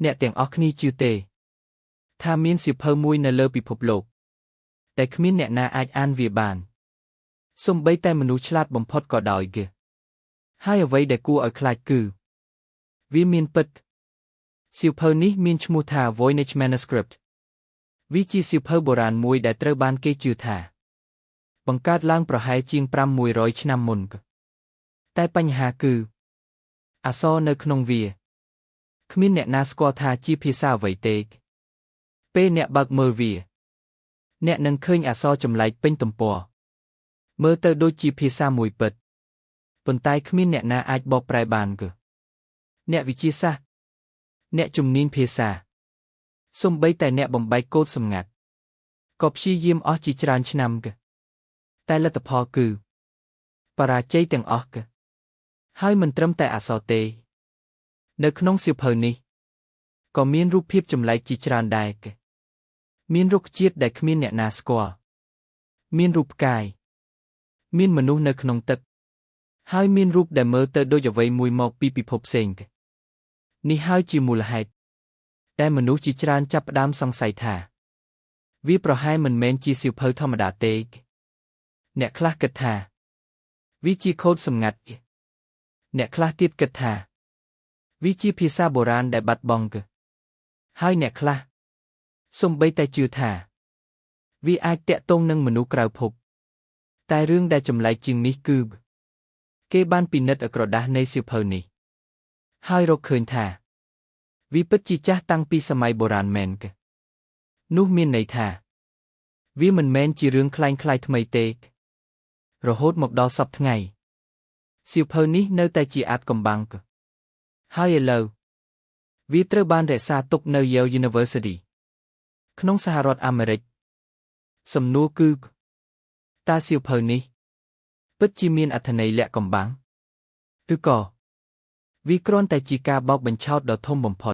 អ្នកទាំងអស់គ្នាជឿទេ ថាមានសៀវភៅមួយនៅលើពិភពលោកតែគ្មានអ្នកណាអាចអានវាបានសូម្បីតែមនុស្សឆ្លាតបំផុតក៏ដោយគេហើយអ្វីដែលគួរឲ្យខ្លាចគឺវាមានពិតសៀវភៅនេះមានឈ្មោះថា Voynich Manuscript វាជាសៀវភៅបុរាណមួយដែលត្រូវបានគេជឿថាបង្កើតឡើងប្រហែលជាង500ឆ្នាំមុនតែបញ្ហាគឺអក្សរនៅក្នុងវាគ្មានអ្នកណាស្គាល់ថាជាភាសាអ្វីទេពេលអ្នកបើកមើលវាអ្នកនឹងឃើញអក្សរចម្លែកពេញទំព័រមើលទៅដូចជាភាសាមួយពិតប៉ុន្តែគ្មានអ្នកណាអាចបកប្រែបានគឺអ្នកវិទ្យាសាស្ត្រអ្នកជំនាញភាសាសូម្បីតែអ្នកបំបែកកូដសម្ងាត់ក៏ព្យាយាមអស់ជាច្រើនឆ្នាំគឺតែលទ្ធផលគឺបរាជ័យទាំងអស់គឺហើយមិនត្រឹមតែអក្សរទេនៅក្នុងសៀវភៅនេះក៏មានរូបភាពចម្លែកជាច្រើនដែរគឺមានរុក្ខជាតិដែលគ្មានអ្នកណាស្គាល់មានរូបផ្កាយមានមនុស្សនៅក្នុងទឹកហើយមានរូបដែលមើលទៅដូចអ្វីមួយមកពីពិភពផ្សេងនេះហើយជាមូលហេតុដែលមនុស្សជាច្រើនចាប់ផ្ដើមសង្ស័យថាវាប្រហែលមិនមែនជាសៀវភៅធម្មតាទេអ្នកខ្លះគិតថាវាជាកូដសម្ងាត់អ្នកខ្លះទៀតគិតថាវាជាភាសាបុរាណដែលបាត់បង់ហើយអ្នកខ្លះសូម្បីតែជឿថាវាអាចទាក់ទងនឹងមនុស្សក្រៅភពតែរឿងដែលចម្លែកជាងនេះគឺគេបានពិនិត្យក្រដាសនៃសៀវភៅនេះហើយរកឃើញថាវាពិតជាចាស់តាំងពីសម័យបុរាណមែននោះមានន័យថាវាមិនមែនជារឿងក្លែងក្លាយថ្មីទេរហូតមកដល់សព្វថ្ងៃសៀវភៅនេះនៅតែជាអាថ៌កំបាំងហើយឥឡូវវាត្រូវបានរក្សាទុកនៅ Yale University ក្នុងសហរដ្ឋអាមេរិកសំណួរគឺតើសៀវភៅនេះពិតជាមានអត្ថន័យលាក់កំបាំងឬក៏វាគ្រាន់តែជាការបោកបញ្ឆោតដ៏ធំបំផុត។